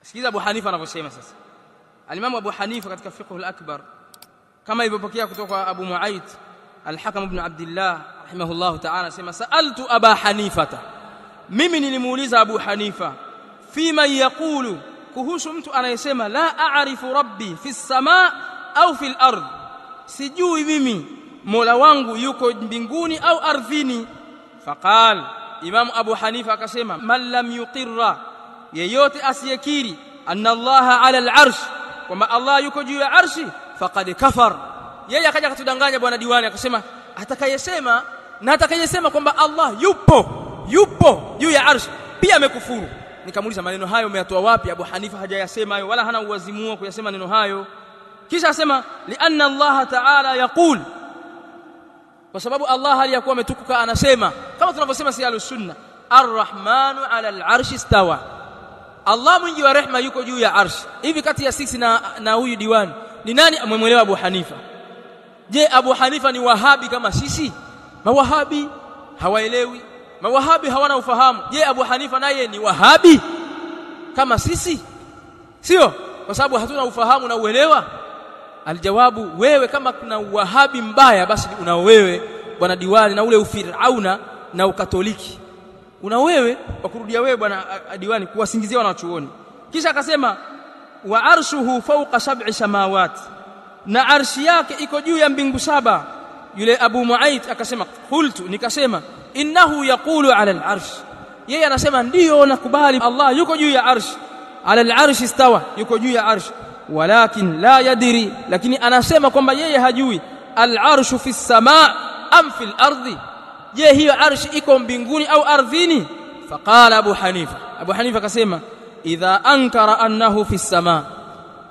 Sikiza Abu Hanifa anavyosema sasa. Alimamu Abu Hanifa katika Fiqh al-Akbar kama ilivyopokea kutoka Abu Mu'ayt Al-Hakam ibn Abdullah rahimahullah ta'ala, sema sa'altu Aba Hanifata, mimi nilimuuliza Abu Hanifa, fima yaqulu, kuhusu mtu anayesema la a'rifu rabbi fi as-samaa au fi al-ard, sijui mimi Mola wangu yuko mbinguni au ardhini. Faqal, Imam Abu Hanifa akasema, man lam yuqirra, yeyote asiyekiri anna Allah ala al-arsh, kwamba Allah yuko juu ya arshi, faqad kafar. Yeye akaja akatudanganya bwana diwani, akasema atakayesema na atakayesema kwamba Allah yupo juu ya arshi pia amekufuru. Nikamuuliza maneno hayo umeyatoa wapi? Abu Hanifa hajayasema hayo wala hana uwazimu kuyasema neno hayo. Kisha asema lianna Allah ta'ala yaqul, kwa sababu Allah aliyakuwa ametukuka anasema kama tunavyosema si al-sunna, ar-rahmanu ala al-arshi istawa, Allah mwingi wa rehma yuko juu ya arshi. Hivi kati ya sisi na huyu diwani ni nani amemwelewa Abu Hanifa? Je, Abu Hanifa ni wahabi kama sisi? Mawahabi hawaelewi, mawahabi hawana ufahamu. Je, Abu Hanifa naye ni wahabi kama sisi? Sio, kwa sababu hatuna ufahamu na uelewa. Aljawabu, wewe kama kuna wahabi mbaya basi una wewe bwana diwani, na ule ufirauna na ukatoliki una wewe wa kurudia wewe bwana diwani kuwasingizia wanachuoni. Kisha akasema wa arshuhu fawqa sab'i samawat, na arshi yake iko juu ya mbingu saba. Yule Abu Mu'ayt akasema qultu, nikasema innahu yaqulu ala al-arsh, yeye anasema ndio nakubali Allah yuko juu ya arsh, ala al-arsh istawa, yuko juu ya arsh, walakin la yadri, lakini anasema kwamba yeye hajui al-arshu fi as-samaa am fi al-ardi, je hiyo arshi iko mbinguni au ardhini? Faqala Abu Hanifa, Abu Hanifa akasema idha ankara annahu fi as-samaa,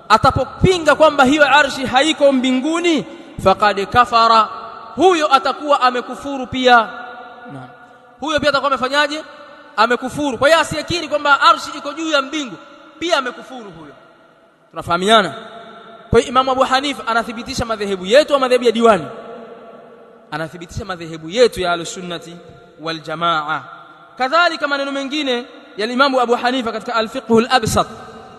atapopinga kwamba hiyo arshi haiko mbinguni, faqad kafara, huyo atakuwa amekufuru pia. Naam, huyo pia atakuwa amefanyaje? Amekufuru. Kwa hiyo asiyekiri kwamba arshi iko juu ya mbingu pia amekufuru huyo. Tunafahamiana? Kwa hiyo Imam Abu Hanifa anathibitisha madhehebu yetu au madhehebu ya diwani? Anathibitisha madhehebu yetu ya Ahlus-Sunnati wal Jamaa. Kadhalika maneno mengine ya Imam Abu Hanifa katika Al-Fiqh al-Absat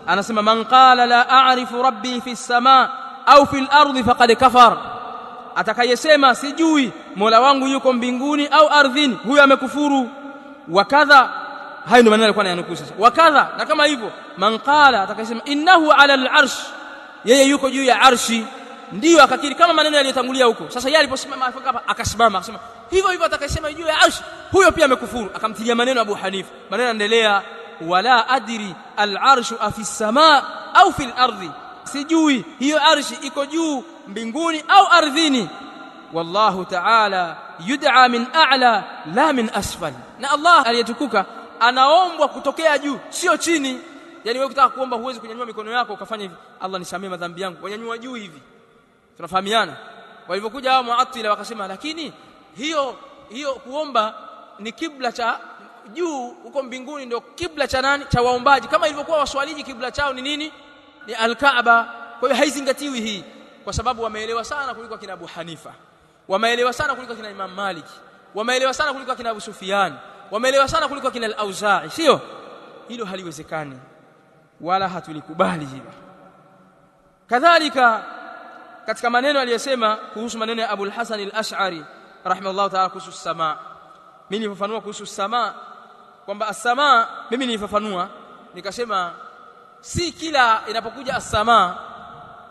anasema man qala la a'rifu rabbi fi as-samaa au fi al-ardi faqad kafar, atakayesema sijui Mola wangu yuko mbinguni au ardhini, huyo amekufuru. Wakadha, hayo ndio maneno alikuwa anayanukuu sasa. Wakadha, na kama hivyo man qala, atakayesema innahu ala al-arsh, yeye yuko juu ya arshi, ndio akakiri kama maneno yaliyotangulia huko. Sasa yeye aliposimama hapa akasimama akasema hivyo hivyo, atakayesema juu ya arshi huyo pia amekufuru. Akamtilia maneno Abu Hanifa. Maneno yanaendelea, wala adri al-arshu afi as-samaa au fi al-ardi, sijui hiyo arshi iko juu mbinguni au ardhini. Wallahu ta'ala yud'a min a'la la min asfal, na Allah aliyetukuka anaombwa kutokea juu sio chini. Yani wewe ukitaka kuomba huwezi kunyanyua mikono yako ukafanya hivi, Allah nisamee madhambi yangu, wanyanyua juu hivi. Tunafahamiana? Walivyokuja hao Mu'attila wakasema lakini hiyo kuomba ni kibla cha juu huko mbinguni, ndio kibla cha nani? Cha waombaji. Kama ilivyokuwa waswaliji kibla chao ni nini? Ni Al-Kaaba. Kwa hiyo haizingatiwi hii, kwa sababu wameelewa sana kuliko kina Abu Hanifa, wameelewa sana kuliko kina Imam Malik, wameelewa sana kuliko kina Abu Sufyan, wameelewa sana kuliko kina Al-Auza'i. Sio, hilo haliwezekani wala hatulikubali hilo. Kadhalika katika maneno aliyosema kuhusu maneno ya Abu al-Hasan al-Ash'ari rahimahullah ta'ala kuhusu samaa, mimi nilifafanua kuhusu samaa kwamba as-samaa, mimi nilifafanua nikasema si kila inapokuja as-samaa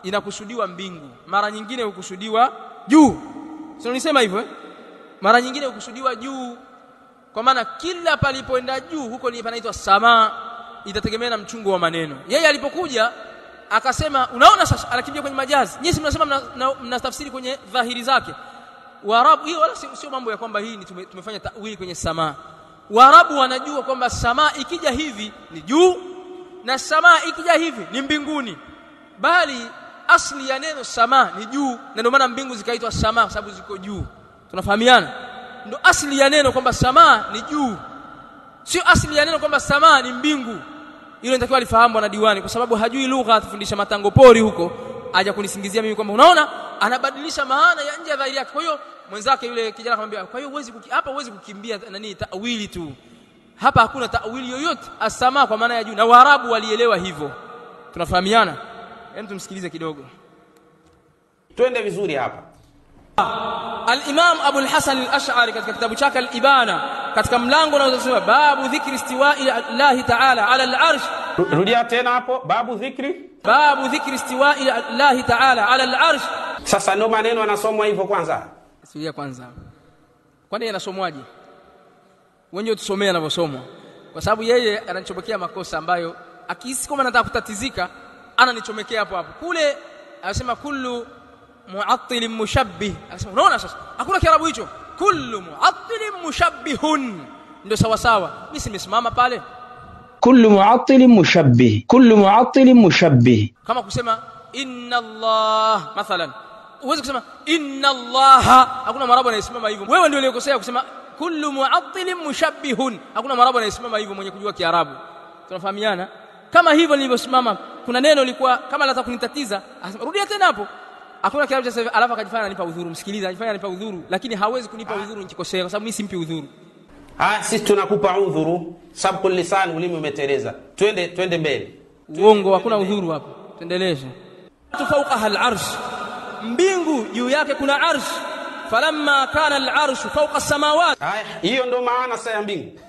inakusudiwa mbingu, mara nyingine hukusudiwa juu. Sio nisema hivyo eh? Mara nyingine hukusudiwa juu, kwa maana kila palipoenda juu huko ni panaitwa samaa, itategemea na mchungo wa maneno. Yeye alipokuja akasema, unaona sasa anakimbia kwenye majazi. Nyinyi mnasema mnatafsiri kwenye dhahiri zake. Waarabu hiyo wala sio mambo ya kwamba hii ni tumefanya tawili kwenye samaa. Waarabu wanajua kwamba samaa ikija hivi ni juu na samaa ikija hivi ni mbinguni, bali asli ya neno samaa ni juu, na ndio maana mbingu zikaitwa samaa kwa sababu ziko juu. Tunafahamiana? Ndio asli ya neno kwamba samaa ni juu, sio asli ya neno kwamba samaa ni mbingu. Hilo nitakiwa alifahamu bwana diwani, kwa sababu hajui lugha, atufundisha matango pori huko, aja kunisingizia mimi kwamba unaona anabadilisha maana ya nje ya dhahiri yake. Kwa hiyo mwenzake yule kijana akamwambia, kwa hiyo huwezi hapa huwezi kukimbia nani tawili tu, Hapa hakuna ta'wili yoyote, as-samaa kwa maana ya juu, na Waarabu walielewa hivyo. Tunafahamiana? Hem, tumsikilize kidogo. Twende vizuri hapa. Al-Imam Abu al-Hasan al-Ash'ari katika kitabu chake Al-Ibana, katika mlango unaosema babu dhikri istiwa'i Allah ta'ala ala al-arsh. Rudia tena hapo, babu dhikri, babu dhikri istiwa'i Allah ta'ala ala al-arsh. Sasa ndio maneno yanasomwa hivyo kwanza. Sikia kwanza. Kwani yanasomwaje? Wenyewe tusomee yanavyosomwa. Kwa sababu yeye ananichomekea makosa ambayo akihisi kama anataka kutatizika ananichomekea hapo hapo. Kule anasema kullu mu'attilin mushabbih. Anasema unaona sasa hakuna Kiarabu hicho. Kullu mu'attilin mushabbihun. Ndio sawa sawa. Mimi simesimama pale. Kullu mu'attilin mushabbih. Kullu mu'attilin mushabbih. Kama kusema inna Allah mathalan. Uweze kusema inna Allah, hakuna Mwarabu anayesimama hivyo. Wewe ndio uliyokosea kusema kullu mu'attilin mushabbihun. Hakuna Mwarabu anayesimama hivyo mwenye kujua Kiarabu. Tunafahamiana? Kama hivyo nilivyosimama, kuna neno lilikuwa kama nataka kunitatiza, akasema rudia tena hapo. Hakuna Kiarabu cha sasa, alafu akajifanya ananipa udhuru. Msikiliza, anajifanya ananipa udhuru, lakini hawezi kunipa udhuru nikikosea kwa sababu mimi simpi udhuru. Ah, sisi tunakupa udhuru, sabqul lisan, ulimi umeteleza. Twende twende mbele. Uongo, hakuna udhuru hapo. Tuendeleze. Fawqaha al-arsh, mbingu juu yake kuna arsh. Falamma kana al-arsh fawqa as-samawat. Haya, hiyo ndo maana sasa ya mbingu.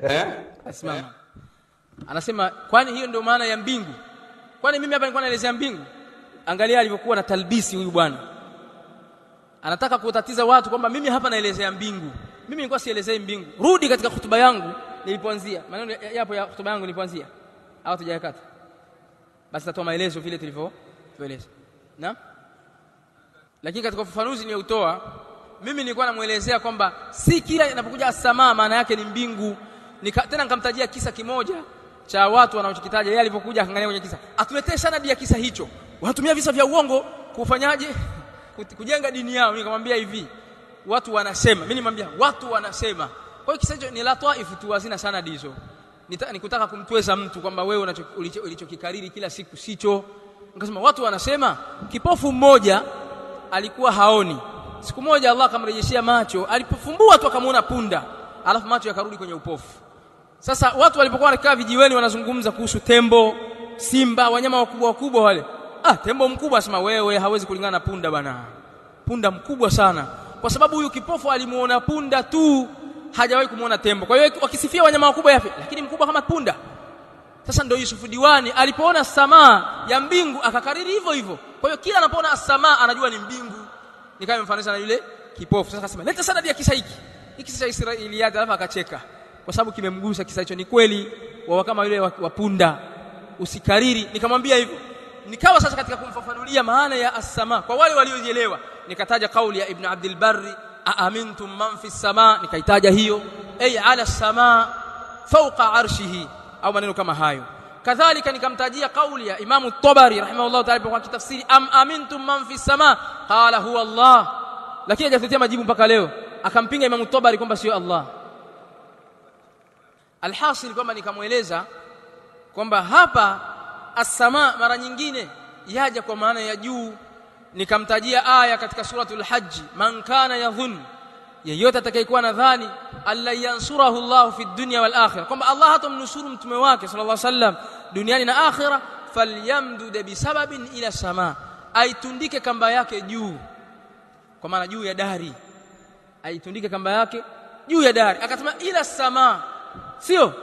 Eh? Asimama. Anasema kwani hiyo ndio maana ya mbingu? Kwani mimi hapa nilikuwa naelezea mbingu? Angalia alivyokuwa na talbisi huyu bwana. Anataka kutatiza watu kwamba mimi hapa naelezea mbingu. Mimi nilikuwa sielezei mbingu. Rudi katika hotuba yangu nilipoanzia. Maneno yapo ya hotuba yangu nilipoanzia. Au tujaikata. Basi natoa maelezo vile tulivyoeleza. Naam? Lakini katika ufafanuzi niliotoa mimi nilikuwa namuelezea kwamba si kila inapokuja as-samaa maana yake ni mbingu. Tena nikamtajia kisa kimoja cha watu wanaochokitaja. Yeye alipokuja akaangalia kwenye kisa, atuletee sanadi ya kisa hicho. Wanatumia visa vya uongo kufanyaje? Kujenga dini yao. Nikamwambia hivi, watu wanasema. Mimi nimwambia watu wanasema. Kwa hiyo kisa hicho ni la taifu tu, hazina sanadi hizo. Nikutaka kumtweza mtu kwamba wewe ulichokikariri kila siku sicho. Nikasema watu wanasema kipofu mmoja alikuwa haoni. Siku moja Allah akamrejeshia macho, alipofumbua tu akamuona punda, alafu macho yakarudi kwenye upofu. Sasa watu walipokuwa wanakaa vijiweni wanazungumza kuhusu tembo, simba, wanyama wakubwa wakubwa wale. Ah, tembo mkubwa, asema wewe hawezi kulingana na punda bana. Punda mkubwa sana. Kwa sababu huyu kipofu alimuona punda tu, hajawahi kumuona tembo. Kwa hiyo wakisifia wanyama wakubwa yapi, lakini mkubwa kama punda. Sasa ndio Yusufu Diwani alipoona samaa ya mbingu akakariri hivyo hivyo. Kwa hiyo kila anapoona samaa anajua ni mbingu. Nikawa mfanisha na yule kipofu. Sasa akasema leta sanadi ya kisa hiki. Hiki cha Israiliyat, alafu akacheka. Kwa sababu kimemgusa kisa hicho. Ni kweli wawa kama yule wa punda. Usikariri. Nikamwambia hivyo. Nikawa sasa katika kumfafanulia maana ya as-samaa kwa wale walioielewa, nikataja kauli ya Ibn Abdul Barri, aamintum man fi as-samaa, nikaitaja hiyo, ay ala as-samaa fawqa arshihi, au maneno kama hayo. Kadhalika nikamtajia kauli ya Imam Tabari rahimahullah ta'ala kwa kitafsiri am amintum man fi as-samaa qala huwa Allah, lakini hajatuletea majibu mpaka leo. Akampinga Imam Tabari kwamba sio Allah. Alhasil kwamba nikamueleza kwamba hapa as-samaa mara nyingine yaja kwa maana ya juu. Nikamtajia aya katika suratul Hajj, man kana yadhun, yeyote atakayekuwa nadhani alla yansurahu Allah fi dunya wal akhirah, kwamba Allah hatomnusuru mtume wake sallallahu alaihi wasallam duniani na akhirah, falyamdud bisababin ila samaa, aitundike kamba yake juu, kwa maana juu ya dari, aitundike kamba yake juu ya dari. Akasema ila samaa, sio?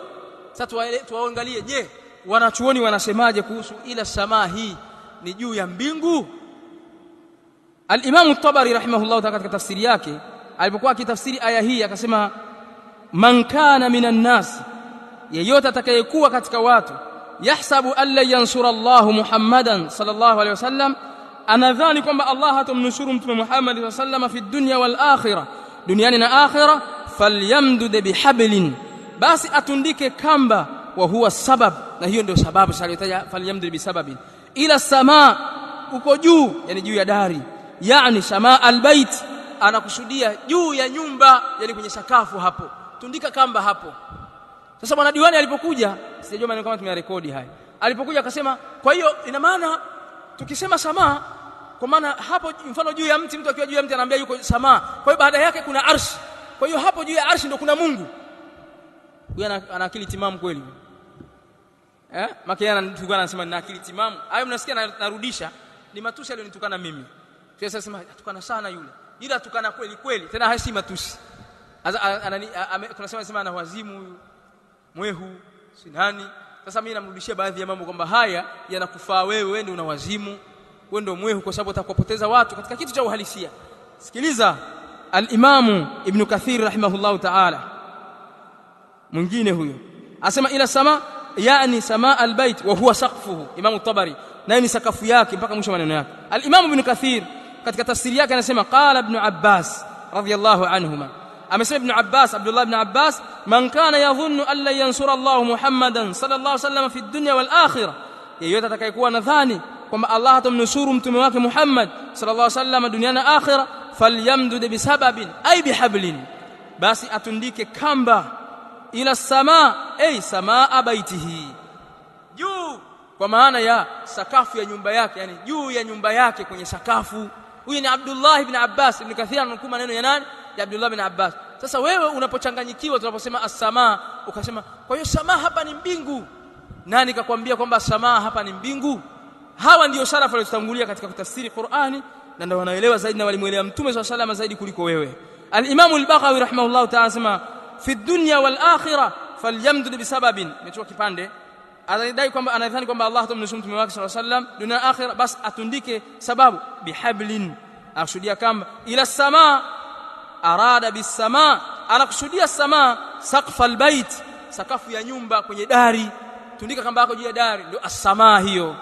Sasa tuwaangalie, je, wanachuoni wanasemaje kuhusu ila samaa hii ni juu ya mbingu? Al-Imam At-Tabari rahimahullah ta'ala katika tafsiri yake alipokuwa akitafsiri aya hii akasema man kana minan nas, yeyote atakayekuwa katika watu, yahsabu alla yansura Allah Muhammadan sallallahu alayhi wasallam, anadhani kwamba Allah hatomnusuru mtume Muhammad sallallahu alayhi wasallam fi dunya wal akhirah, duniani na akhirah, falyamdud bihablin, basi atundike kamba, wa huwa sabab, na hiyo ndio sababu sasa aliyotaja falyamdud bisababin, ila samaa, uko juu, yani juu ya dari, yani samaa albayt, anakusudia juu ya nyumba, yani kwenye sakafu hapo, tundika kamba hapo. Sasa bwana diwani alipokuja, sijajua maneno kama tumeyarekodi haya, alipokuja akasema kwa hiyo ina maana tukisema samaa, kwa maana hapo mfano juu ya mti, mtu akiwa juu ya mti anaambia yuko samaa, kwa hiyo baada yake kuna arshi, kwa hiyo hapo juu ya arshi ndio kuna Mungu. Huyu ana akili timamu kweli? Maki anatukana, anasema nina akili timamu. Hayo mnasikia narudisha ni matusi aliyonitukana mimi. Sasa sema atukana sana yule. Ila atukana kweli kweli. Tena hasi matusi. Tunasema sema ana wazimu huyu. Mwehu, si nani. Sasa mimi namrudishia baadhi ya mambo kwamba haya yanakufaa wewe, wewe ndio una wazimu, wewe ndio mwehu, kwa sababu utakupoteza watu katika kitu cha uhalisia. Sikiliza Al-Imamu Ibn Kathir rahimahullahu ta'ala, mwingine huyo asema ila sama, yani samaa albayt wa huwa saqfuhu. Imam Tabari naye ni sakafu yake mpaka mwisho maneno yake. Al-Imam Ibn Kathir katika tafsiri yake anasema qala Ibn Abbas radhiyallahu anhuma, amesema Ibn Abbas, Abdullah ibn Abbas, man kana yadhunnu an la yansura Allah Muhammadan sallallahu alayhi wasallam fi dunya wal akhirah, yeyote atakayekuwa nadhani kwamba Allah atamnusuru mtume wake Muhammad sallallahu alayhi wasallam duniani na akhirah, falyamdud bisababin ay bihablin, basi atundike kamba ila samaa, ay samaa baitihi, juu, kwa maana ya sakafu ya nyumba yake, yani juu ya nyumba yake kwenye sakafu. Huyu ni Abdullah ibn Abbas. Ibn Kathir anukuu maneno ya nani? Ya Abdullah ibn Abbas. Sasa wewe unapochanganyikiwa tunaposema as-samaa ukasema kwa hiyo samaa hapa ni mbingu. Nani kakwambia kwamba samaa hapa ni mbingu? Hawa ndio salafu waliotangulia katika kutafsiri Qur'ani na ndio wanaelewa zaidi na walimuelewa Mtume swalla salama zaidi kuliko wewe. Al-Imam al-Baghawi rahimahullah ta'ala anasema fi dunya wal akhirah falyamdud bisababin. Nimechukua kipande. Anadai kwamba anadhani kwamba Allah atamnusuru mtume wake sallallahu alayhi wasallam dunia akhirah, bas atundike sababu bihablin, akusudia kamba, ila samaa, arada bisamaa, anakusudia samaa saqfa albayt, sakafu ya nyumba kwenye dari, tundika kamba yako juu ya dari, ndio as-samaa hiyo.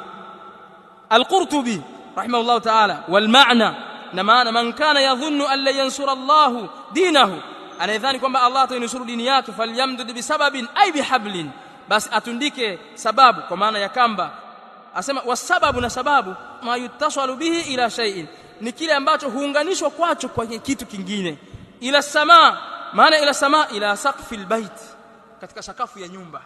Al-Qurtubi rahimahullah ta'ala, wal ma'na, na maana man kana yadhunnu an la yansura Allah dinahu, anadhani kwamba Allah atainusuru dini yake, falyamdud bisababin ay bihablin, basi atundike sababu kwa maana ya kamba. Asema wasababu, na sababu ma yutasalu bihi ila shay'in, ni kile ambacho huunganishwa kwacho kwa kitu kingine. Ila samaa, maana ila samaa ila saqfil bait, katika sakafu ya nyumba,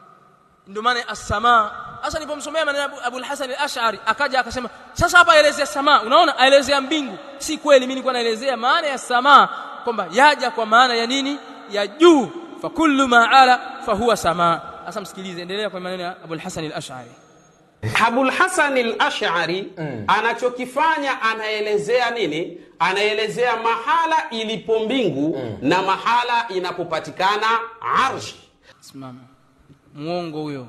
ndio maana as-samaa. Sasa nilipomsomea maneno Abu al-Hasan al-Ash'ari akaja akasema sasa hapa aelezea samaa, unaona aelezea mbingu. Si kweli, mimi nilikuwa naelezea maana ya samaa kwamba yaja kwa maana ya nini? Ya juu. Fa kullu ma ala fa huwa samaa. Sasa msikilize, endelea kwa maneno ya Abu al-Hasan al-Ash'ari. Abu al-Hasan al-Ash'ari anachokifanya anaelezea nini? Anaelezea mahala ilipo mbingu na mahala inapopatikana arshi. Simama. Muongo huyo.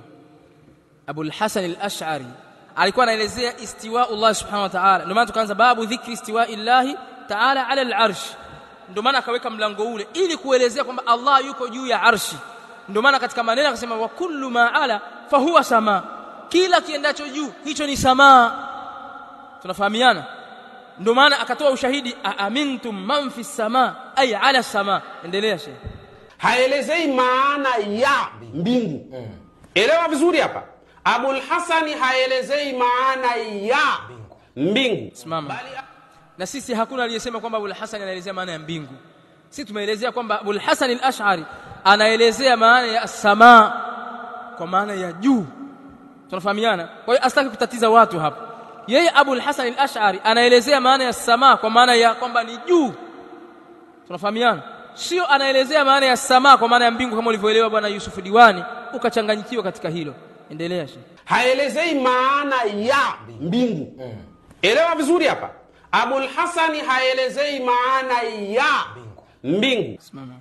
Abu al-Hasan al-Ash'ari alikuwa anaelezea istiwa Allah subhanahu wa ta'ala. Ndio maana tukaanza babu dhikri istiwa illahi ta'ala ala al-arsh. Ndio maana akaweka mlango ule ili kuelezea kwamba Allah yuko juu ya arshi. Ndio maana katika maneno akasema wa kullu ma ala fa huwa sama, kila kiendacho juu hicho ni samaa. Tunafahamiana? Ndio maana akatoa ushahidi aamintum man fi samaa ay ala samaa. Endelea shehe. Haelezei maana ya mbingu. Elewa vizuri hapa. Abul Hasan haelezei maana ya mbingu. Simama. Na sisi hakuna aliyesema kwamba Abul Hasan anaelezea maana ya mbingu. Sisi tumeelezea kwamba Abul Hasan al-Ash'ari anaelezea maana ya samaa kwa maana ya juu. Tunafahamiana? Kwa hiyo asitaki kutatiza watu hapa. Yeye Abul Hasan al-Ash'ari anaelezea maana ya samaa kwa maana ya kwamba ni juu. Tunafahamiana? Sio anaelezea maana ya samaa kwa maana ya mbingu kama ulivyoelewa bwana Yusuf Diwani ukachanganyikiwa katika hilo. Endelea shehe. Haelezei maana ya mbingu. Elewa vizuri hapa. Abul Hasan haelezei maana ya mbingu. Simama.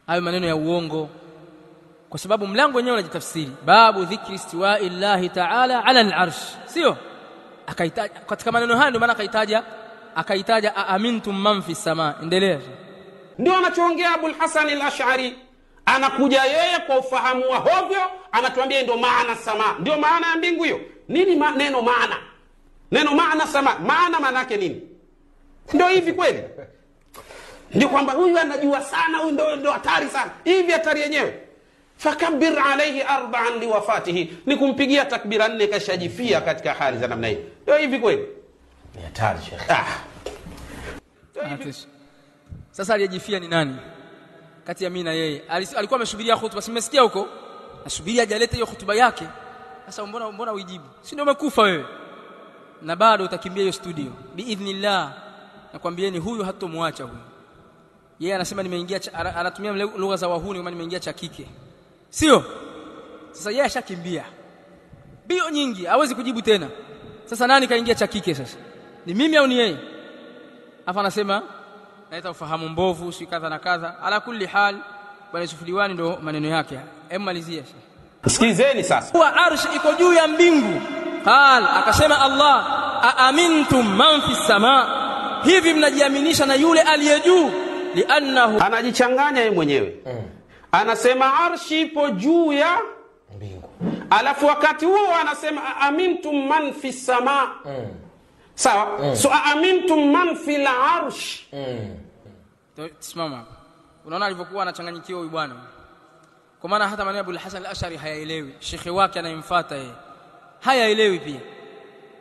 Hayo maneno ya uongo, kwa sababu mlango wenyewe unajitafsiri. Babu dhikri istiwa illahi ta'ala ala al-arsh, sio? Akaitaja katika maneno haya, ndio maana akaitaja aamintum man fi samaa. Endelea. Ndio anachoongea Abul Hasan al-Ash'ari. Anakuja yeye kwa ufahamu wa hovyo anatuambia ndio maana samaa, ndio maana ya mbingu hiyo. Nini neno maana? Neno maana samaa, maana yake nini? Ndio hivi kweli? Ndio kwamba huyu anajua sana, huyu ndio hatari sana. Hivi hatari yenyewe. Fakabbir alayhi arba'an liwafatihi, ni kumpigia takbira 4 kashajifia katika hali za namna hii. Ndio hivi kweli? Ni hatari shekhi. Sasa aliyejifia ni nani kati ya mimi na yeye? Alikuwa amesubiria hutuba, simesikia huko? Asubiria ajalete hiyo hutuba yake. Sasa mbona uijibu? Si ndio umekufa wewe? Na bado utakimbia hiyo studio. Biidhnillah, nakwambieni huyu hatomwacha huyu. Yeye anasema nimeingia, anatumia lugha za wahuni kama nimeingia cha kike. Sio? Sasa yeye ashakimbia bio nyingi, hawezi kujibu tena. Sasa nani kaingia cha kike sasa? Ni mimi au ni yeye? Afa anasema naita ufahamu mbovu, si kadha na kadha. Ala kulli hal, Bwana Yusuf Diwani ndo maneno yake. Hem, malizia. Sikizeni sasa. Kuwa arsh iko juu ya mbingu. Qal, akasema Allah, aamintum man fi sama, hivi mnajiaminisha na yule aliye juu? Li'annahu, anajichanganya yeye mwenyewe. Anasema arshi ipo juu ya mbingu, alafu wakati huo anasema aamintum man fi sama. Sawa? So aamintum man fil arsh. Simama hapa. Unaona alivyokuwa anachanganyikiwa huyu bwana. Kwa maana hata maneno ya Abul Hasan al-Ash'ari hayaelewi. Shekhi wake anayemfuata yeye hayaelewi pia.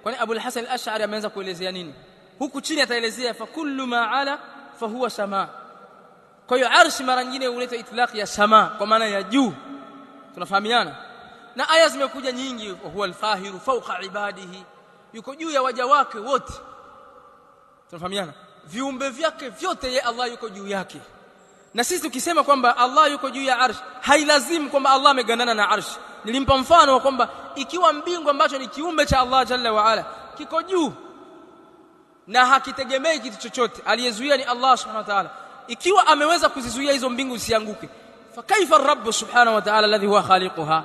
Kwani Abul Hasan al-Ash'ari ameanza kuelezea nini? Huku chini ataelezea fa kullu ma ala fa huwa sama. Kwa hiyo arshi mara nyingine huleta itlaq ya sama kwa maana ya juu. Tunafahamiana? Na aya zimekuja nyingi, huwa al-fahiru fawqa ibadihi, yuko juu ya waja wake wote. Tunafahamiana? Viumbe vyake vyote ye Allah yuko juu yake. Na sisi tukisema kwamba Allah yuko juu ya arsh, hailazimu kwamba Allah amegandana na arsh. Nilimpa mfano wa kwamba ikiwa mbingu ambacho ni kiumbe cha Allah Jalla wa Ala kiko juu na hakitegemei kitu chochote, aliyezuia ni Allah Subhanahu wa Ta'ala. Ikiwa ameweza kuzizuia hizo mbingu zisianguke, fa kaifa ar-rabb Subhanahu wa Ta'ala alladhi huwa khaliquha,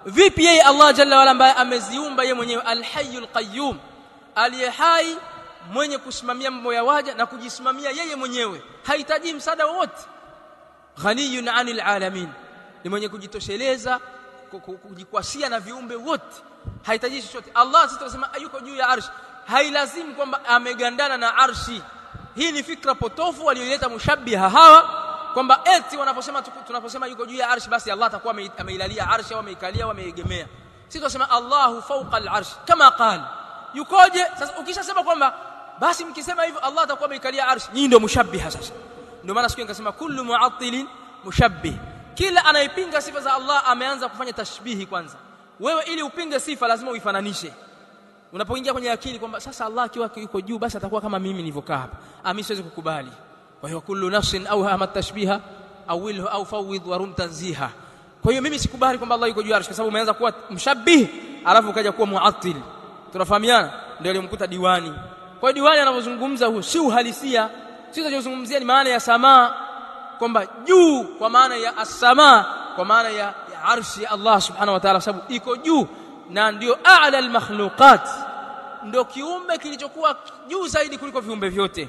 vipi yeye Allah Jalla wa Ala ambaye ameziumba yeye mwenyewe, al-hayyul qayyum, aliye hai mwenye kusimamia mambo ya waja na kujisimamia yeye mwenyewe, hahitaji msaada wowote, ghaniyun 'anil alamin, ni mwenye kujitosheleza, kujikwasia na viumbe wote, hahitaji chochote. Allah sisi tunasema yuko juu ya arshi, hailazimu kwamba amegandana na arshi. Hii ni fikra potofu walioileta mushabbiha hawa, kwamba eti wanaposema tunaposema yuko juu ya arshi basi Allah atakuwa ameilalia arshi au ameikalia au ameegemea. Sisi tunasema Allahu fawqa al-arsh kama qala. Yukoje? Sasa ukishasema kwamba basi mkisema hivyo Allah atakuwa ameikalia arshi, nyinyi ndio mushabbiha sasa. Ndio maana siku nikasema kullu mu'attilin mushabbih, kila anayepinga sifa za Allah ameanza kufanya tashbihi kwanza. Wewe ili upinge sifa lazima uifananishe. Unapoingia kwenye akili kwamba sasa Allah akiwa yuko juu basi atakuwa kama mimi nilivyokaa hapa, mimi siwezi kukubali. Kwa hiyo kullu nafsin awhama tashbiha awilhu au fawid wa rum tanziha. Kwa hiyo mimi sikubali kwamba Allah yuko juu arshi, kwa sababu umeanza kuwa mshabbih alafu ukaja kuwa mu'attil. Tunafahamiana? Ndio alimkuta Diwani. Kwa hiyo Diwani anapozungumza huo si uhalisia. Sisi tunachozungumzia ni maana ya samaa, kwamba juu kwa maana ya as-samaa, kwa maana ya arshi ya Allah Subhanahu wa Ta'ala, sababu iko juu na ndio a'la al-makhluqat, ndio kiumbe kilichokuwa juu zaidi kuliko viumbe vyote.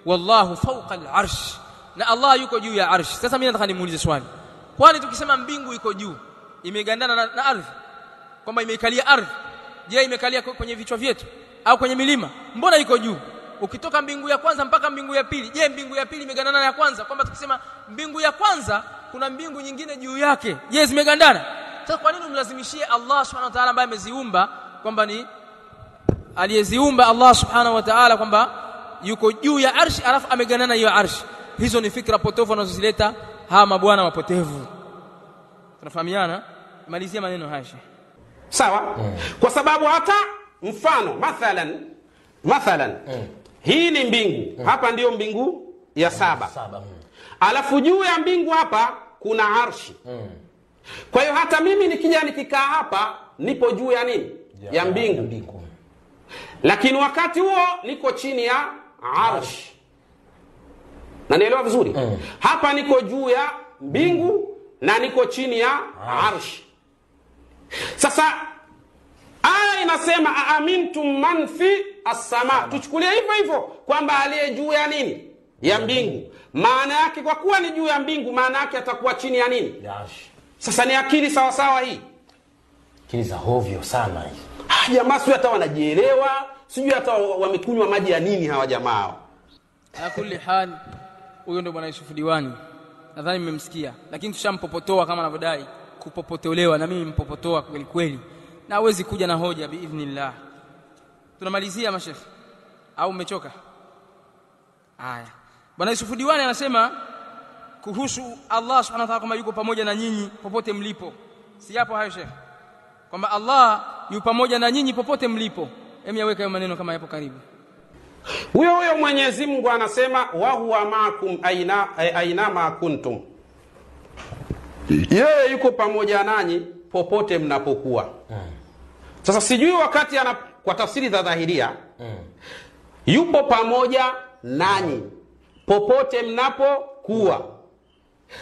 Wallahu fawqa al-arsh, na Allah yuko juu ya arsh. Sasa mimi nataka nimuulize swali, kwani tukisema mbingu iko juu imegandana na ardhi, kwamba imeikalia ardhi, je, imekalia kwenye vichwa vyetu au kwenye milima? Mbona iko juu? Ukitoka mbingu ya kwanza mpaka mbingu ya pili, je, mbingu ya pili imegandana na ya kwanza? Kwamba tukisema mbingu ya kwanza kuna mbingu nyingine juu yake, je, zimegandana? Sasa kwa nini umlazimishie Allah Subhanahu wa Ta'ala ambaye ameziumba kwamba ni aliyeziumba Allah Subhanahu wa Ta'ala kwamba yuko juu ya arshi alafu amegandana hiyo arshi? Hizo ni fikra potofu wanazozileta hawa mabwana wapotevu. Tunafahamiana? Malizia maneno haya. Sawa? Kwa sababu hata mfano mathalan hii ni mbingu. Hapa ndiyo mbingu ya saba. Alafu juu ya mbingu hapa kuna arshi. Kwa hiyo hata mimi nikija nikikaa hapa nipo juu ya nini? Ya mbingu. Lakini wakati huo niko chini ya arshi. Na nielewa vizuri? Hapa niko juu ya mbingu na niko chini ya arshi. Sasa aya inasema aamintum man fi as-sama. Tuchukulie hivyo hivyo kwamba aliye juu ya nini? Ya mbingu. Maana yake kwa kuwa ni juu ya mbingu, maana yake atakuwa chini ya nini? Ya arshi. Sasa ni akili sawa sawa hii. Akili za hovyo sana hii. Jamaa sio hata wanajielewa, sijui hata wamekunywa maji ya nini hawa jamaa hao. Ala kulli hal, huyo ndio Bwana Yusuf Diwani. Nadhani mmemsikia, lakini tushampopotoa kama anavyodai kupopotolewa, na mimi mpopotoa kweli kweli. Na hawezi kuja na hoja biidhnillah. Tunamalizia mashekhi au umechoka? Haya. Bwana Yusuf Diwani anasema kuhusu Allah Subhanahu wa Ta'ala kwamba yuko pamoja na nyinyi popote mlipo. Si hapo hayo shekhi? Kwamba Allah yupo pamoja na nyinyi popote mlipo. Hem, yaweka hayo maneno kama yapo karibu. Huyo huyo Mwenyezi Mungu anasema wa huwa ma'akum aina ma kuntum. Yeye yuko pamoja nanyi popote mnapokuwa. Sasa sijui wakati ana, kwa tafsiri za dhahiria, yupo pamoja nanyi popote mnapokuwa,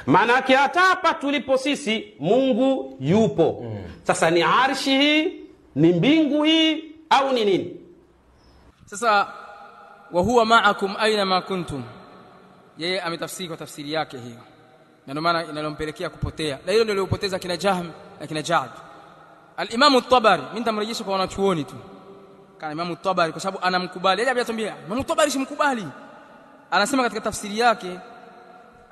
maanake hata hapa tulipo sisi Mungu yupo. Sasa ni arshi hii, ni mbingu hii, au ni nini? Sasa wa huwa ma'akum aina ma kuntum, yeye ametafsiri kwa tafsiri yake hiyo, na ndio maana inalompelekea kupotea, na hilo ndio lilopoteza kina Jahm na kina Ja'd. Al-Imam at-Tabari, mimi nitamrejesha kwa wanachuoni tu, kana Imam at-Tabari kwa sababu anamkubali yeye, hajatuambia Imam at-Tabari simkubali. Anasema katika tafsiri yake,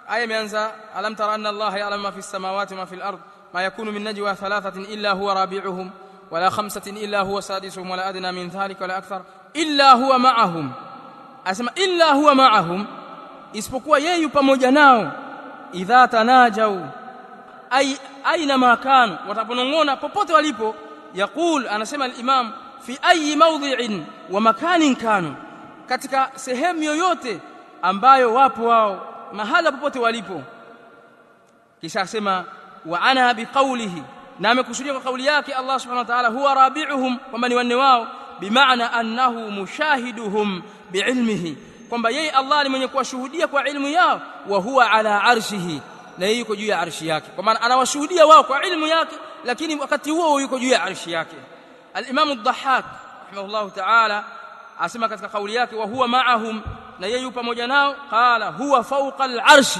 aya imeanza alam tara anna Allah ya'lamu ma fi samawati wa ma fi al-ard ma yakunu min najwa thalathatin illa huwa rabi'uhum wala khamsatin illa huwa sadisuhum wala adna min dhalika wala akthar illa huwa ma'ahum. Asema illa huwa ma'ahum, isipokuwa yeye pamoja nao. Idha tanajau ay aina ma kanu, wataponongona popote walipo. Yaqul, anasema al-imam, fi ayi mawdhi'in wa makanin kanu, katika sehemu yoyote ambayo wapo wao, mahala popote walipo. Kisha asema wa ana biqawlihi, na amekusudia kwa kauli yake Allah subhanahu wa ta'ala, huwa rabi'uhum, kwamba ni wanne wao, bimaana annahu mushahiduhum biilmihi, kwamba yeye Allah ni mwenye kuwashuhudia kwa ilmu yao. Wa huwa ala arshihi, na yeye yuko juu ya arshi yake, kwa maana anawashuhudia wao kwa ilmu yake, lakini wakati huo yuko juu ya arshi yake. Al-Imam ad-Dhahhak rahimahullahu ta'ala asema katika kauli yake wa huwa ma'ahum, na yeye yupo pamoja nao, qala huwa fawqa al-arshi,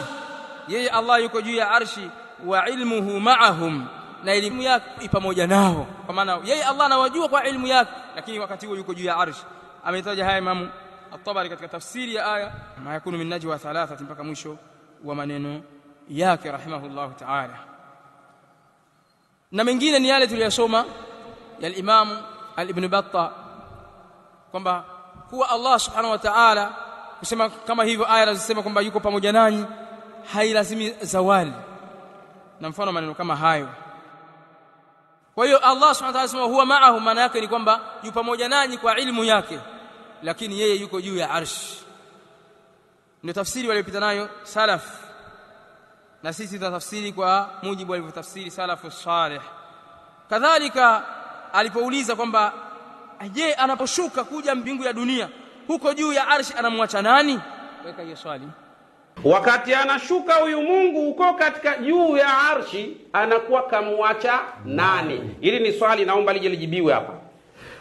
yeye Allah yuko juu ya arshi, wa ilmuhu ma'ahum, na elimu yake ipo pamoja nao, kwa maana yeye Allah anawajua kwa ilmu yake, lakini wakati huo yuko juu ya arshi. Ametaja haya Imam at-Tabari katika tafsiri ya aya ma yakunu min najwa thalathatin mpaka mwisho wa maneno yake rahimahullahu ta'ala. Na mengine ni yale tuliyosoma ya al-Imam al-Ibn Battah, kwamba kuwa Allah subhanahu wa ta'ala kusema kama hivyo aya zinasema kwamba yuko pamoja nanyi hailazimi zawali, na mfano maneno kama hayo. Kwa hiyo Allah subhanahu wa ta'ala anasema huwa ma'ahu, maana yake ni kwamba yupo pamoja nanyi kwa ilmu yake, lakini yeye yuko juu ya arsh. Ndio tafsiri waliyopita nayo salaf, na sisi tutatafsiri kwa mujibu walivyotafsiri salafu salih. Kadhalika alipouliza kwamba je, anaposhuka kuja mbingu ya dunia huko juu ya arshi anamwacha nani? Weka hiyo swali. Wakati anashuka huyu Mungu huko katika juu ya arshi anakuwa kamwacha nani? Hili ni swali naomba lije lijibiwe hapa.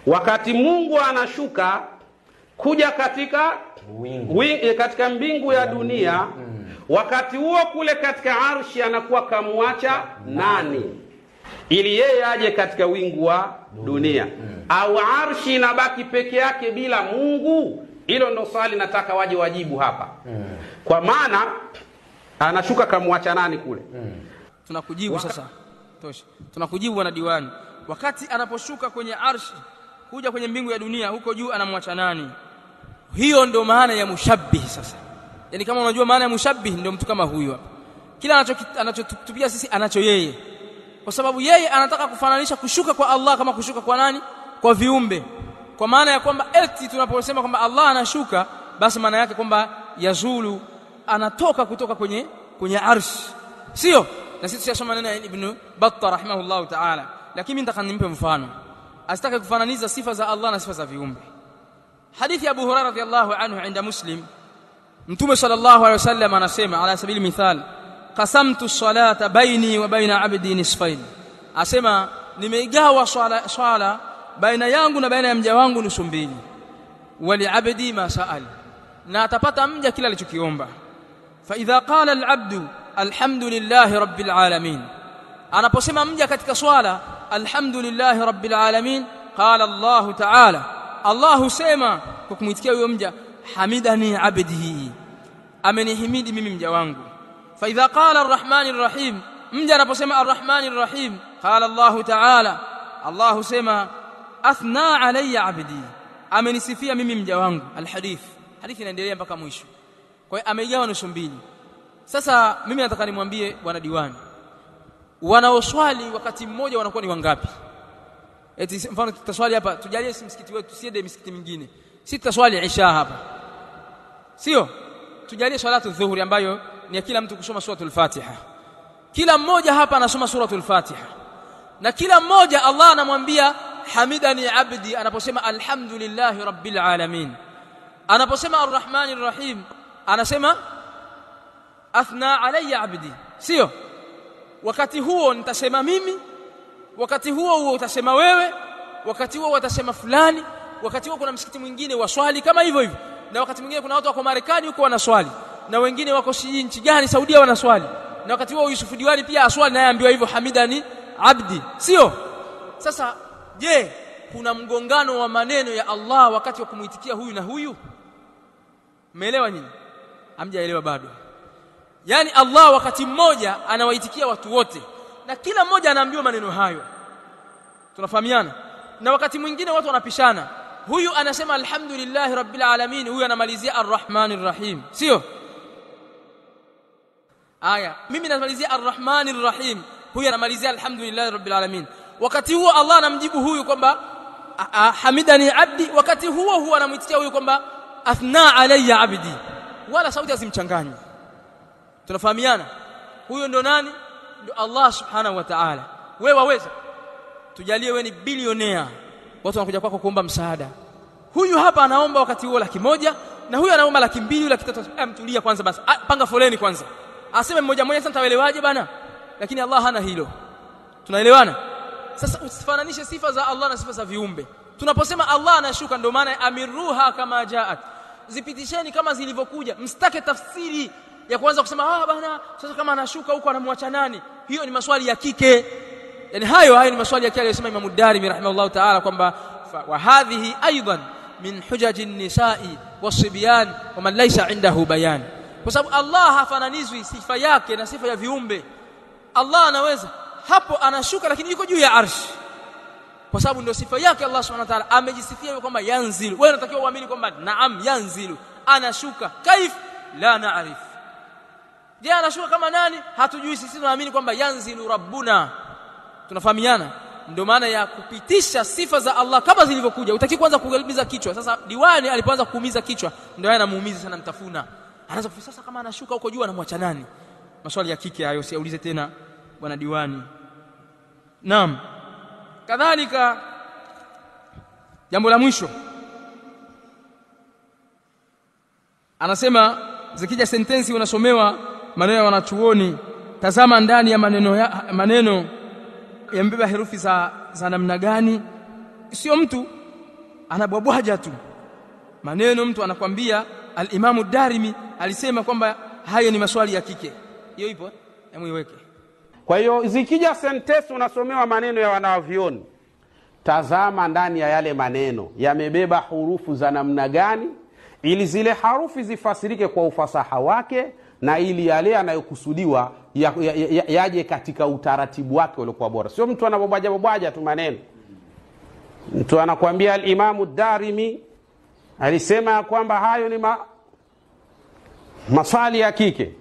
Wakati Mungu anashuka kuja katika katika mbingu ya dunia, wakati huo kule katika arshi anakuwa kamwacha nani ili yeye aje katika wingu wa dunia? Au arshi inabaki peke yake bila Mungu? Hilo ndo swali nataka waje wajibu hapa. Kwa maana anashuka kamwacha nani kule? Tunakujibu sasa. Tosha. Tunakujibu bwana diwani. Wakati anaposhuka kwenye arshi kuja kwenye mbingu ya dunia huko juu anamwacha nani? Hiyo ndo maana ya mushabbih sasa. Yaani kama unajua maana ya mushabbih ndio mtu kama huyu hapa. Kila anachotupia sisi anacho yeye. Kwa sababu yeye anataka kufananisha kushuka kwa Allah kama kushuka kwa nani? Kwa viumbe. Kwa maana ya kwamba eti tunaposema kwamba Allah anashuka, basi maana yake kwamba yazulu, anatoka kutoka kwenye arsh. Sio? Na sisi tushasoma neno ya Ibn Battah rahimahullah ta'ala. Lakini mimi nataka nimpe mfano. Asitake kufananiza sifa za Allah na sifa za viumbe. Hadithi ya Abu Hurairah radhiyallahu anhu inda Muslim, Mtume sallallahu alayhi wasallam anasema ala sabili mithal, qasamtu salata baini wa baina abdi nisfain, asema nimeigawa swala baina yangu na baina ya mja wangu nusu mbili. Wali abdi ma saal, na atapata mja kila alichokiomba. Fa idha qala al-abdu alhamdulillahi rabbil alamin, anaposema mja katika swala alhamdulillahi rabbil alamin, qala Allah ta'ala, Allah husema kwa kumuitikia huyo mja, hamidani abdihi, amenihimidi mimi mja wangu. Fa idha qala arrahmanir rahim, mja anaposema arrahmanir rahim, qala Allah ta'ala, Allah husema athna alayya abdi, amenisifia mimi mja wangu. Alhadith, hadithi inaendelea mpaka mwisho. Kwa hiyo ameigawa nusu mbili. Sasa mimi nataka nimwambie bwana diwani, wanaoswali wakati mmoja wanakuwa ni wangapi? Eti mfano tutaswali hapa, tujalie si msikiti wetu, tusiende misikiti mingine. Si tutaswali isha hapa, sio? Tujalie salatu dhuhuri ambayo ni ya kila mtu kusoma suratul Fatiha. Kila mmoja hapa anasoma suratul Fatiha, na kila mmoja Allah anamwambia hamidani abdi anaposema alhamdulillahi rabbil alamin, anaposema arrahmanir rahim anasema athna alayya abdi, sio? Wakati huo nitasema mimi, wakati huo huo utasema wewe, wakati huo watasema fulani, wakati huo kuna msikiti mwingine waswali kama hivyo hivyo, na wakati mwingine kuna watu wako Marekani huko wanaswali, na wengine wako si nchi gani Saudia wanaswali, na wakati huo Yusuf Diwani pia aswali naye ambiwa hivyo hamidani abdi, sio? Sasa je, kuna mgongano wa maneno ya Allah wakati wa kumuitikia huyu na huyu? Umeelewa nyinyi? Hamjaelewa bado. Yani Allah wakati mmoja anawaitikia watu wote na kila mmoja anaambiwa maneno hayo. Tunafahamiana? Na wakati mwingine watu wanapishana. Huyu anasema alhamdulillahi rabbil alamin, huyu anamalizia arrahmanir rahim, sio? Aya, mimi namalizia arrahmanir rahim, huyu anamalizia alhamdulillahi rabbil alamin. Wakati huo Allah anamjibu huyu kwamba hamidani abdi, wakati huo huo anamuitikia huyu kwamba athna alayya abdi, wala sauti hazimchanganyi. Tunafahamiana? Huyo ndo nani? Ndo Allah subhanahu wa ta'ala. Wewe waweza tujalie wewe ni bilionea, watu wanakuja kwako kuomba msaada. Huyu hapa anaomba wakati huo 100,000 na huyu anaomba 200,000, 300,000. Mtulia kwanza basi, panga foleni kwanza, aseme mmoja mmoja, sasa nitaelewaje bana? Lakini Allah hana hilo. Tunaelewana? Sasa usifananishe sifa za Allah na sifa za viumbe. Tunaposema Allah anashuka, ndio maana amiruha kama jaat, zipitisheni kama zilivyokuja, msitake tafsiri ya kuanza kusema bana sasa kama anashuka huko anamwacha nani? Hiyo ni maswali ya kike. Yani hayo ni maswali ya kike aliyosema Imam Darimi rahimahullah ta'ala kwamba wa hadhihi aidan min hujaji an-nisa'i was-sibyan wa man laysa indahu bayan. Kwa sababu Allah hafananizwi sifa yake na sifa ya viumbe. Allah anaweza hapo anashuka lakini yuko juu ya arsh, kwa sababu ndio sifa yake Allah subhanahu wa ta'ala. Amejisifia kwamba yanzilu. Wewe unatakiwa uamini kwamba naam yanzilu, anashuka. Kaif la na'rif. Je, anashuka kama nani? Hatujui. Sisi tunaamini kwamba yanzilu rabbuna. Tunafahamiana? Ndio maana ya kupitisha sifa za Allah kama zilivyokuja. Utaki kwanza kuumiza kichwa. Sasa diwani alipoanza kuumiza kichwa ndio yeye anamuumiza sana, mtafuna. Anaanza kufikiri sasa kama anashuka huko juu anamwacha nani? Maswali ya kike hayo, siaulize tena bwana diwani. Naam. Kadhalika jambo la mwisho anasema zikija sentensi unasomewa maneno ya wanachuoni, tazama ndani ya maneno yambeba herufi za namna gani. Sio mtu anabwabwaja tu maneno, mtu anakwambia al-Imamu Darimi alisema kwamba hayo ni maswali ya kike. Hiyo ipo, hebu iweke. Kwa hiyo zikija sentensi unasomewa maneno ya wanavyuoni, tazama ndani ya yale maneno yamebeba hurufu za namna gani, ili zile harufi zifasirike kwa ufasaha wake, na ili yale yanayokusudiwa yaje katika utaratibu wake uliokuwa bora. Sio mtu anabobwaja bobwaja tu maneno. Mtu anakuambia al-Imamu Darimi alisema kwamba hayo ni maswali ya kike,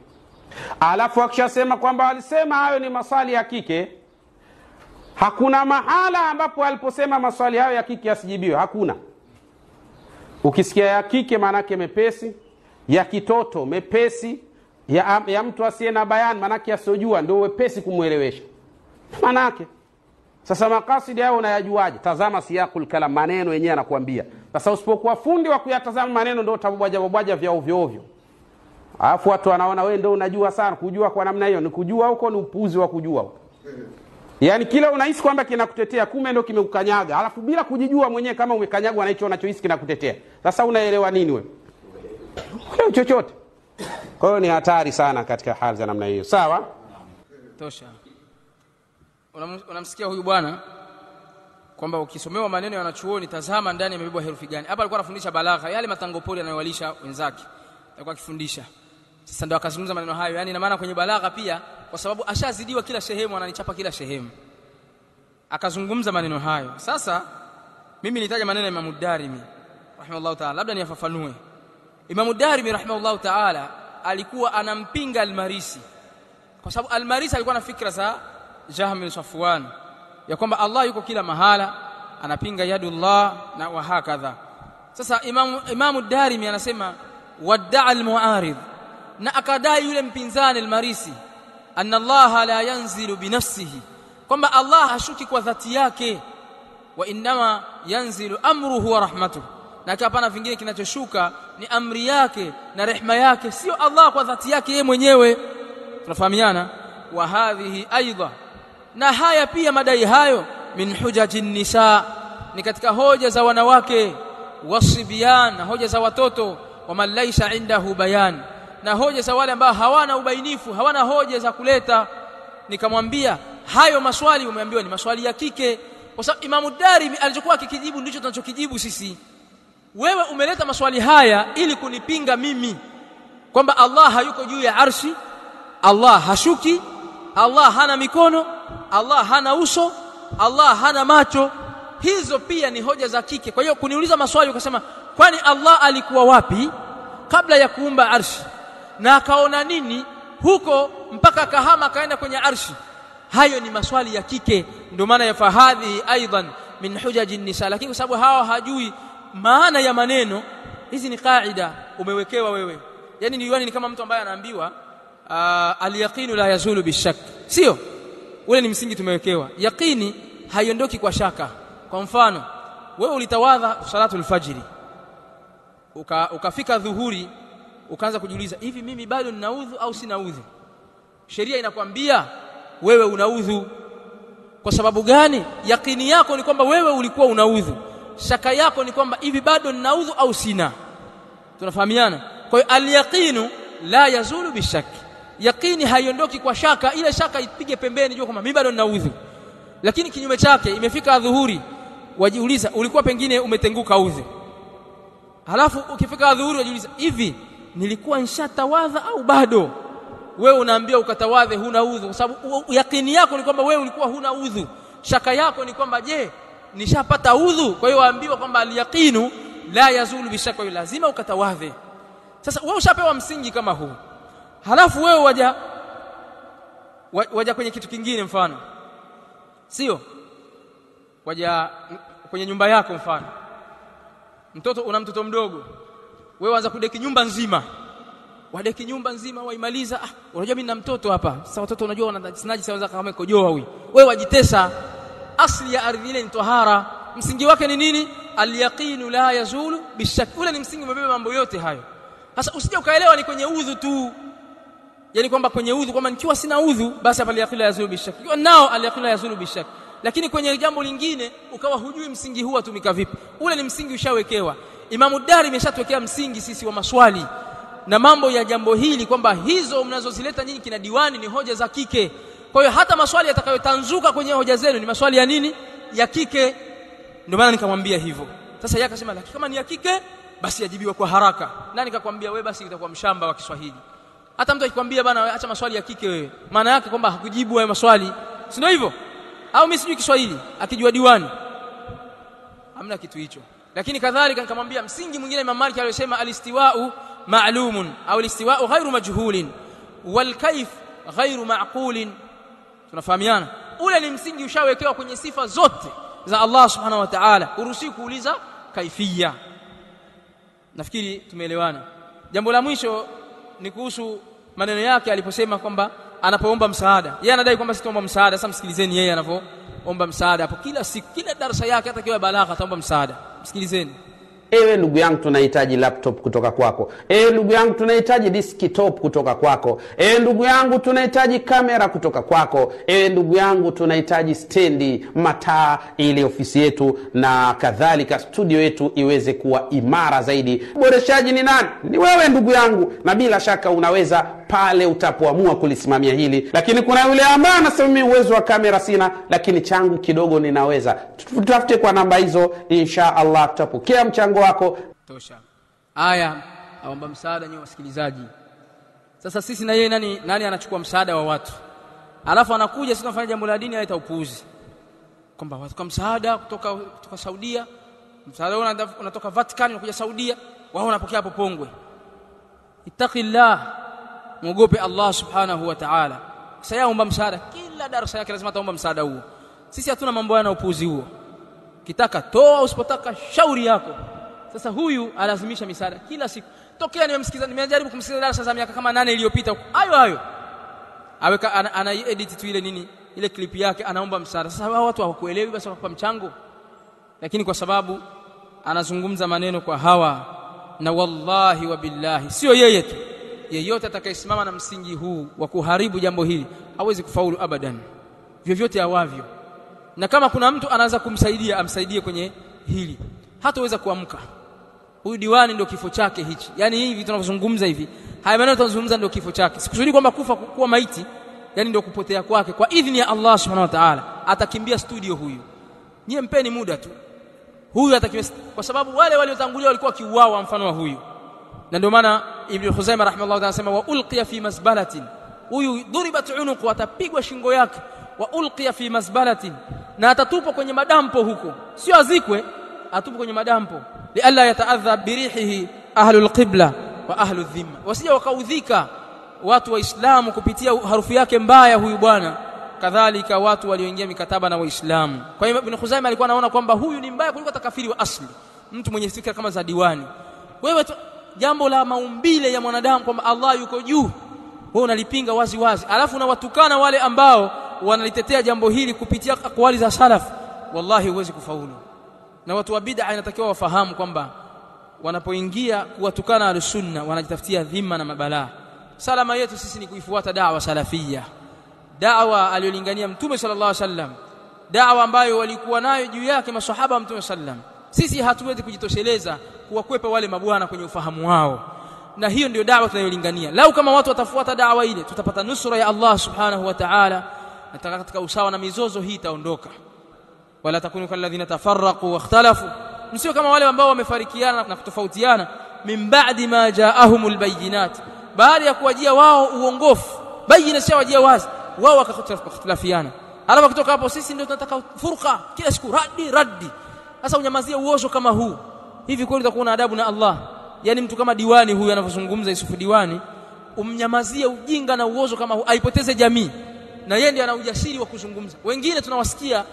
alafu akishasema kwamba alisema hayo ni maswali ya kike, hakuna mahala ambapo aliposema maswali hayo ya kike yasijibiwe. Hakuna. Ukisikia ya kike maana yake mepesi, ya kitoto mepesi, ya mtu asiye na bayani maana yake asiyojua, ndio wepesi kumuelewesha maana yake. Sasa makasidi hayo unayajuaje? Tazama siyaqul kalam, maneno yenyewe anakuambia. Sasa usipokuwa fundi wa kuyatazama maneno ndio utabwaja bwaja vya ovyo ovyo. Alafu watu wanaona wewe ndio unajua sana. Kujua kwa namna hiyo ni kujua huko, ni upuuzi wa kujua huko. Yaani kila unahisi kwamba kinakutetea, kumbe ndio kimekukanyaga. Alafu bila kujijua mwenyewe kama umekanyagwa na hicho unachohisi kinakutetea. Sasa unaelewa nini wewe? Unaelewa chochote? Kwa hiyo ni hatari sana katika hali za namna hiyo. Sawa? Tosha. Unamsikia huyu bwana kwamba ukisomewa maneno ya wanachuoni tazama ndani yamebebwa herufi gani. Hapa alikuwa anafundisha balagha, yale matango pori anayowalisha wenzake. Alikuwa akifundisha. Sasa ndio akazungumza maneno hayo. Yaani ina maana kwenye balagha pia, kwa sababu ashazidiwa kila sehemu, ananichapa kila sehemu. Akazungumza maneno hayo. Sasa mimi nitaja maneno ya Imam Darimi rahimahullah ta'ala, labda niyafafanue. Imam Darimi rahimahullah ta'ala alikuwa anampinga Al-Marisi, kwa sababu Al-Marisi alikuwa na fikra za Jahm bin Safwan ya kwamba Allah yuko kila mahala, anapinga yadullah na wahakadha. Sasa Imam Darimi anasema wadda'a al-mu'arid, na akadai yule mpinzani Al-Marisi anna Allah la yanzilu binafsihi, kwamba Allah hashuki kwa dhati yake, wa inma yanzilu amruhu wa rahmatuhu, na hapana vingine kinachoshuka ni amri yake na rehma yake, sio Allah kwa dhati yake yeye mwenyewe. Tunafahamiana? Wa hadhihi aidha, na haya pia madai hayo, min hujaji nisa, ni katika hoja za wanawake, wasibian, na hoja za watoto, wa man laysa indahu bayan, na hoja za wale ambao hawana ubainifu, hawana hoja za kuleta. Nikamwambia hayo maswali umeambiwa ni maswali ya kike, kwa sababu Imamu Darimi alichokuwa akikijibu ndicho tunachokijibu sisi. Wewe umeleta maswali haya ili kunipinga mimi kwamba Allah hayuko juu ya arshi, Allah hashuki, Allah hana mikono, Allah hana uso, Allah hana macho. Hizo pia ni hoja za kike. Kwa hiyo kuniuliza maswali ukasema kwani Allah alikuwa wapi kabla ya kuumba arshi na akaona nini huko mpaka akahama akaenda kwenye arshi, hayo ni maswali ya kike. Ndio maana ya fahadhi aidan min hujaji nisa, lakini kwa sababu hawa hajui maana ya maneno, hizi ni kaida umewekewa wewe. Yani ni kama mtu ambaye anaambiwa al-yaqinu la yazulu bishak, sio? Ule ni msingi tumewekewa, yaqini haiondoki kwa shaka. Kwa mfano wewe ulitawadha salatul fajiri, ukafika dhuhuri ukaanza kujiuliza hivi mimi bado nina udhu au sina udhu? Sheria inakwambia wewe una udhu. Kwa sababu gani? Yaqini yako ni kwamba wewe ulikuwa una udhu, shaka yako ni kwamba hivi bado nina udhu au sina. Tunafahamiana? Kwa hiyo al-yaqinu la yazulu bishak, yaqini haiondoki kwa shaka. Ile shaka ipige pembeni, jua kwamba mimi bado nina udhu. Lakini kinyume chake, imefika dhuhuri wajiuliza, ulikuwa pengine umetenguka udhu, halafu ukifika dhuhuri wajiuliza hivi nilikuwa nishatawadha au bado? Wewe unaambia ukatawadhe, huna udhu, kwa sababu yakini yako ni kwamba wewe ulikuwa huna udhu. Shaka yako ni kwamba je, nishapata udhu? Kwa hiyo waambiwa kwamba al-yaqinu la yazulu bishaka, hiyo lazima ukatawadhe. Sasa wewe ushapewa msingi kama huu, halafu wewe waja kwenye kitu kingine, mfano sio waja kwenye nyumba yako, mfano mtoto, una mtoto mdogo, wewe waanza kudeki nyumba nzima, wadeki nyumba nzima waimaliza, unajua mimi nina mtoto hapa. Sasa watoto unajua wanajisinaji, sawa kama kojoa huyu, wewe wajitesa. Asli ya ardhi ile ni tahara, msingi wake ni nini? Al-yaqinu la yazulu bishak. Ule ni msingi umebeba mambo yote hayo. Sasa usije ukaelewa ni kwenye udhu tu, yani kwamba kwenye udhu, kwamba nikiwa sina udhu basi hapa al-yaqinu la yazulu bishak, ikiwa nao al-yaqinu la yazulu bishak. Lakini kwenye jambo lingine ukawa hujui msingi huu utumika vipi. Ule ni msingi ushawekewa. Imamu Dari imeshatuwekea msingi sisi wa maswali na mambo ya jambo hili, kwamba hizo mnazozileta nyinyi kina diwani ni hoja za kike. Kwa hiyo hata maswali yatakayotanzuka kwenye hoja zenu ni maswali ya nini? Ya kike. Ndio maana nikamwambia hivyo. Sasa yeye akasema lakini kama ni ya kike basi yajibiwa kwa haraka. Nani nikakwambia wewe basi utakuwa mshamba wa Kiswahili. Hata mtu akikwambia bana acha maswali ya kike wewe, maana yake kwamba hakujibu hayo maswali, si ndio hivyo? Au mimi sijui Kiswahili, akijua diwani hamna kitu hicho. Lakini kadhalika nikamwambia msingi mwingine Imam Malik aliyosema alistiwa'u ma'lumun au alistiwa'u ghairu majhulin wal kayf ghairu ma'qulin. Tunafahamiana? Ule ni msingi ushawekewa kwenye sifa zote za Allah subhanahu wa ta'ala, uruhusi kuuliza kaifia. Nafikiri tumeelewana. Jambo la mwisho ni kuhusu maneno yake aliposema kwamba anapoomba msaada, yeye anadai kwamba sitaomba msaada. Sasa msikilizeni yeye anapoomba msaada hapo, kila siku, kila darasa yake, hata kiwa balagha ataomba msaada. Msikilizeni. Ewe ndugu yangu, tunahitaji laptop kutoka kwako. Ewe ndugu yangu, tunahitaji desktop kutoka kwako. Ewe ndugu yangu, tunahitaji kamera kutoka kwako. Ewe ndugu yangu, tunahitaji stendi, mataa ili ofisi yetu na kadhalika studio yetu iweze kuwa imara zaidi. Boreshaji ni nani? Ni wewe ndugu yangu, na bila shaka unaweza pale utapoamua kulisimamia hili. Lakini kuna yule ambaye anasema mimi uwezo wa kamera sina, lakini changu kidogo ninaweza. Tutafute kwa namba hizo, insha Allah tutapokea mchango wako. Tosha. Aya, aomba msaada nyinyi wasikilizaji. Sasa sisi na yeye nani anachukua msaada wa watu? Alafu anakuja sisi tunafanya jambo la dini, analeta upuuzi. Kwamba watu kwa msaada kutoka Saudia, msaada unatoka Vatican unakuja Saudia, wao wanapokea hapo Pongwe. Ittaqillah, muogope Allah subhanahu wa ta'ala. Sasa yaomba msaada, kila darasa yake lazima ataomba msaada huo. Sisi hatuna mambo yana upuuzi huo. Kitaka toa, usipotaka shauri yako. Sasa huyu alazimisha misaada kila siku. Tokea nimemsikiza, nimejaribu kumsikiza darasa za miaka kama 8 iliyopita huko. Hayo hayo. Aweka ana edit tu ile nini ile clip yake, anaomba msaada. Sasa hao watu hawakuelewi, basi wakakupa mchango. Lakini kwa sababu anazungumza maneno kwa hawa, na wallahi wa billahi sio yeye tu, yeyote atakayesimama na msingi huu wa kuharibu jambo hili hawezi kufaulu abadan, vyovyote awavyo. Na kama kuna mtu anaweza kumsaidia, amsaidie kwenye hili, hataweza kuamka. Huyu diwani ndio kifo chake hichi. Yaani hivi tunavyozungumza hivi, haya maneno tunazungumza ndio kifo chake. Sikusudi kwamba kufa kuwa maiti, yani ndio kupotea kwake. Kwa idhini ya Allah subhanahu wa ta'ala atakimbia studio huyu. Nyie mpeni muda tu, huyu atakimbia, kwa sababu wale waliotangulia walikuwa kiuawa mfano wa huyu. Na ndio maana Ibn Khuzaimah rahimahullah anasema wa ulqiya fi mazbalatin, huyu duribat unuqu, atapigwa shingo yake. Wa ulqiya fi mazbalatin, na atatupwa kwenye madampo huko, sio azikwe, atupwe kwenye madampo. Lialla yataadha birihihi ahlul qibla wa ahlul dhimma, wasije wakaudhika watu waislamu kupitia harufu yake mbaya huyu bwana, kadhalika watu walioingia mikataba na waislamu. Kwa hiyo Ibn Khuzaimah alikuwa anaona kwamba huyu ni mbaya kuliko takafiri wa asli, mtu mwenye fikra kama za diwani. Wewe jambo la maumbile ya mwanadamu kwamba Allah yuko juu, wewe unalipinga wazi wazi, alafu unawatukana wale ambao wanalitetea jambo hili kupitia akwali za salaf. Wallahi huwezi kufaulu. Na watu wa bid'a inatakiwa wafahamu kwamba wanapoingia kuwatukana al-sunna wanajitafutia dhima na mabalaa. Salama yetu sisi ni kuifuata da'wa salafia, da'wa aliyolingania Mtume sallallahu alaihi wasallam, da'wa ambayo walikuwa nayo juu yake maswahaba wa Mtume sallam. Sisi hatuwezi kujitosheleza kuwakwepa wale mabwana kwenye ufahamu wao, na hiyo ndio da'wa tunayolingania. Lau kama watu watafuata da'wa ile, tutapata nusra ya Allah subhanahu wa ta'ala, na katika usawa na mizozo hii itaondoka. Wala takunu kalladhina tafarraqu wakhtalafu, msio kama wale ambao wamefarikiana na kutofautiana, min ba'di ma ja'ahumul bayinat, baada ya kuwajia wao uongofu, bayina sio wajia wazi, wao wakakhtilafiana. Alafu kutoka hapo sisi ndio tunataka furqa kila siku, raddi raddi. Sasa unyamazie uozo kama huu, hivi kweli utakuwa na adabu na Allah? Yani mtu kama diwani huyu anavyozungumza Yusufu Diwani, umnyamazie ujinga na uozo kama huu, aipoteze jamii, na yeye ndiye ana ujasiri wa kuzungumza. Wengine tunawasikia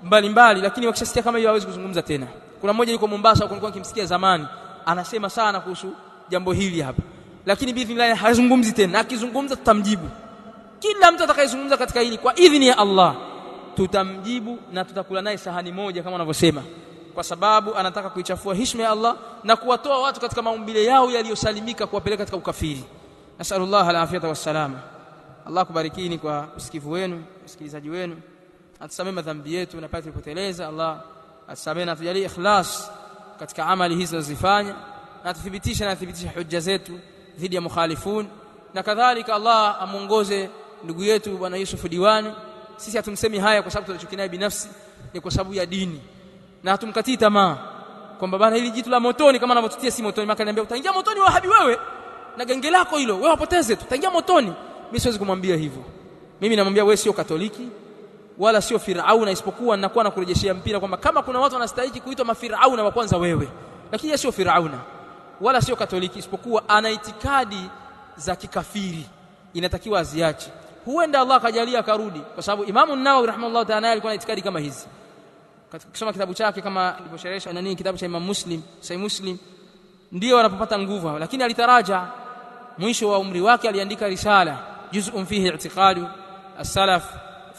mbalimbali, lakini wakishasikia kama hiyo hawezi kuzungumza tena. Kuna mmoja yuko Mombasa, nilikuwa nikimsikia zamani anasema sana kuhusu jambo hili hapa, lakini biidhnillah hazungumzi tena. Akizungumza tutamjibu. Kila mtu atakayezungumza katika hili kwa idhini ya Allah tutamjibu, na tutakula naye sahani moja kama wanavyosema, kwa sababu anataka kuichafua heshima ya Allah na kuwatoa watu katika maumbile yao yaliyosalimika, kuwapeleka katika ukafiri. Nasallallahu alafiyata wassalama. Allah kubarikini kwa usikivu wenu, usikilizaji wenu. Atusamee madhambi yetu na pale tulipoteleza. Allah atusamee na atujalie ikhlas katika amali hizi tunazozifanya, na atuthibitishe na athibitishe hujja zetu dhidi ya mukhalifun. Na kadhalika Allah amuongoze ndugu yetu bwana Yusuf Diwani. Sisi hatumsemi haya kwa sababu tunachokinaye binafsi, ni kwa sababu ya dini, na hatumkatii tamaa kwamba bana hili jitu la motoni kama anavyotutia si motoni. Maka niambia utaingia motoni wahabi wewe na genge lako hilo, wewe wapoteze tu, utaingia motoni. Mimi siwezi kumwambia hivyo. Mimi namwambia wewe sio Katoliki wala sio Firauna, isipokuwa ninakuwa nakurejeshea mpira kwamba kama kuna watu wanastahili kuitwa mafirauna wa kwanza wewe, lakini yeye sio Firauna wala sio Katoliki, isipokuwa ana itikadi za kikafiri, inatakiwa aziache. Huenda Allah akajalia akarudi, kwa sababu Imamu Nawawi rahimahullah ta'ala alikuwa na itikadi kama hizi. Katika kusoma kitabu chake kama nilivyosherehesha nani, kitabu cha Imam Muslim, Sahih Muslim, ndio wanapopata nguvu. Lakini alitaraja mwisho wa umri wake, aliandika risala juz'un fihi i'tiqadu as-salaf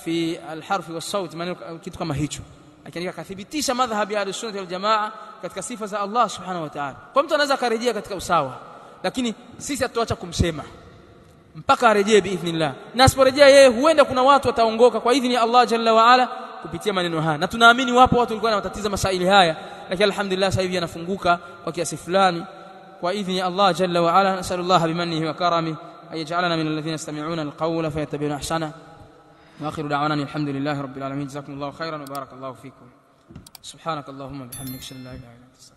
fi al-harf was-sawt, maneno kitu kama hicho, akiandika akathibitisha madhhabi ya al-sunnah wal jamaa katika sifa za Allah subhanahu wa ta'ala. Kwa mtu anaweza karejea katika usawa, lakini sisi hatuacha kumsema mpaka arejee biidhnillah. Na asiporejea yeye, huenda kuna watu wataongoka kwa idhini ya Allah jalla wa ala kupitia maneno haya. Na tunaamini wapo watu walikuwa wanatatiza masaili haya, lakini alhamdulillah sasa hivi yanafunguka kwa kiasi fulani kwa idhini ya Allah jalla wa ala. Nasallallahu bimannihi wa karamihi ayaj'alana min alladhina yastami'una alqawla fayattabi'una ahsana. Wa akhiru da'wana alhamdulillahi rabbil alamin. Jazakumullahu khairan wa barakallahu fikum. Subhanakallahumma bihamdika ashhadu an la ilaha illa anta.